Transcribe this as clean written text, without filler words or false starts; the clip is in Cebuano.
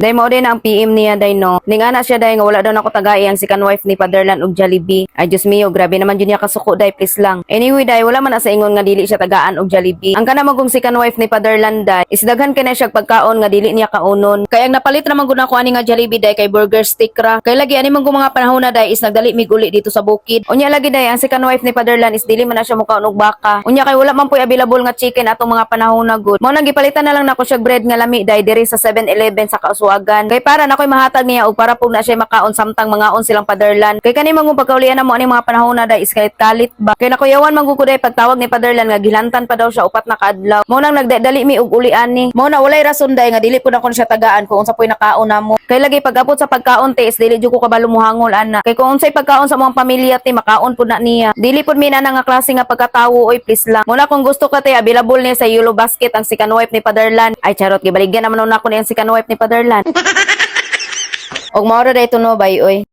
Day mao din ang PM niya day, no. Ning ana siya day nga wala daw nako tagai ang second wife ni Fatherland og Jollibee. Ay, Diyos mio, grabe naman jud niya kasuko day, please lang. Anyway day, wala man na sa ingon nga dili siya tagaan og Jollibee. Ang kana magong second wife ni Fatherland day, is daghan kay na siya pagkaon nga dili niya kaunon. Kay ang napalit naman gud nako ani nga Jollibee day kay burger stick ra. Kay lagi ani man mga panahon na day is nagdali mig uli dito sa bukid. Unya lagi day, ang second wife ni Fatherland is dili man na siya mukaon og baka. Unya kay wala man po'y available nga chicken atong mga panahon na gud. Mao nang gipalitan na lang nako siya bread nga lami day diri sa 7-Eleven sa Kauswagan. Kay para nakoy mahatag niya og para pug na siya makaon samtang mangaon silang Fatherland. Kay kani man pagkaulian na mo ani mga panahon na day is kahit kalit ba. Kay nakuyawan man gud ko day pagtawag ni Fatherland nga gilantan pa daw siya 4 na kaadlaw. Mao nang nagdali mi og uli ani. Mao na walay rason day nga dili pud ako siya tagaan kung unsa po'y nakaon namo. Kay lagi pag-abot sa pagkaon te is dili jud ko kabalo muhangol ana. Kay kung unsay pagkaon sa among pamilya te, makaon pud na niya. Dili pud mi na nga klase nga pagkatawo oy, please lang. Muna kung gusto ka te, available niya sa Yellow Basket ang second wife ni Fatherland. Ay, charot, gibaligyan naman nako niya ang second wife ni Fatherland. Og mao ra day no bay oy.